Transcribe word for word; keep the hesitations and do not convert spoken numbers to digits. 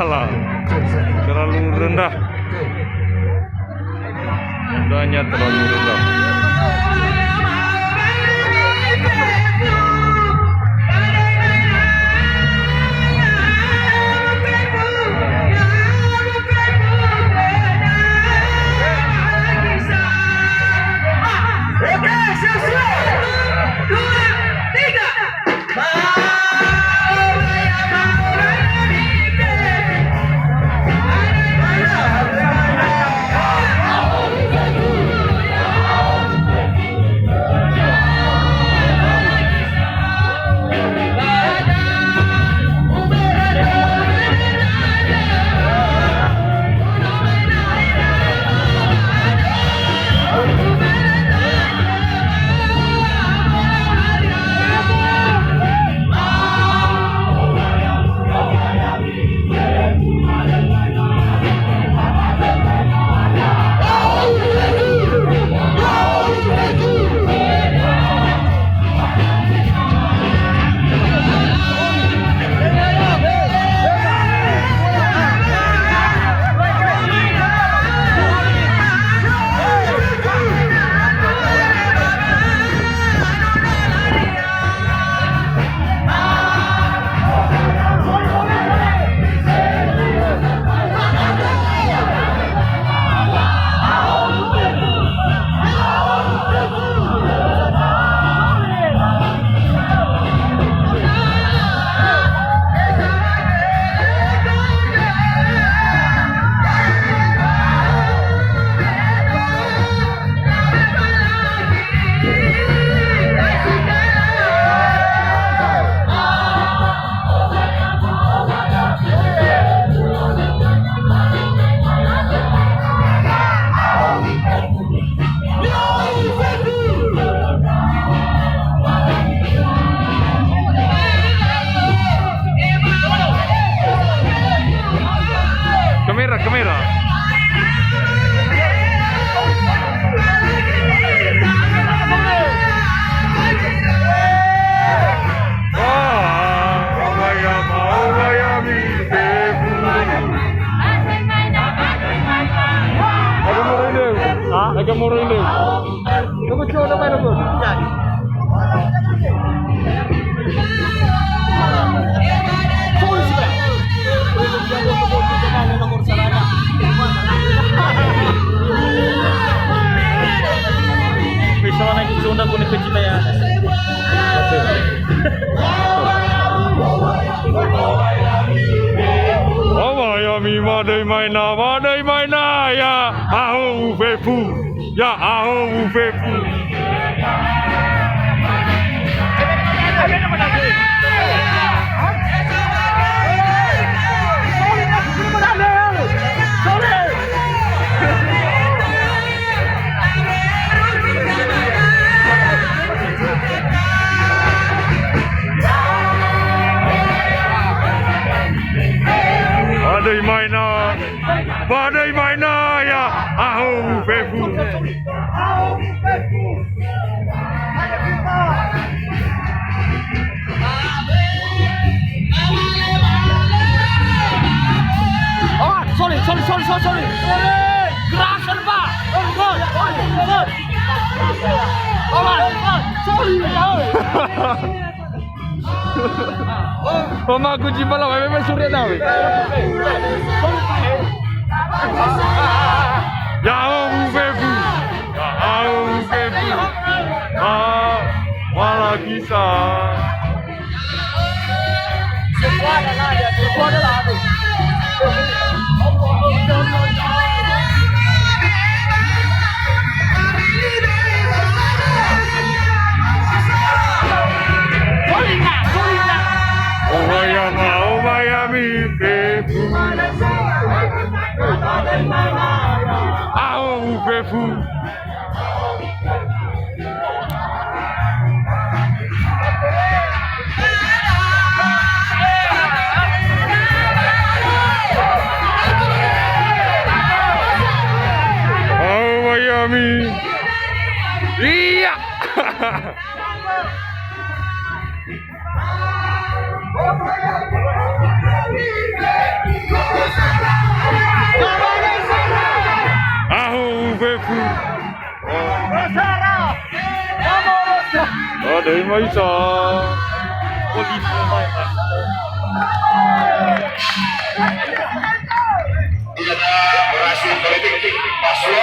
Terlalu rendah. Udahnya terlalu rendah. Oke, siap-siap. Dua, tiga. Kamera, kamera. Hah? Agak moroi deh. Tunggu, tunggu, tunggu, tunggu. Bisa naik ke Sunda, kuning kecil ya. Awa yami madai maina, madai maina ya, aho ufefu. Ya, aho ufefu. Madai maina. Madai maina ya, aho ufefu. Oh, sorry, sorry, sorry, sorry, sorry. Gerakan, Pak. Oh, sorry. Oma kunci bala, meme suri nawi. Ya'o ufefu. Ya'o ufefu. Ah, wala kisa. Omayama, omayami, fefu. Aho ufefu. Aho Miami. Iya. Terima kasih. Polisi mai, Mas. Tidak ada berhasil politik. Paslon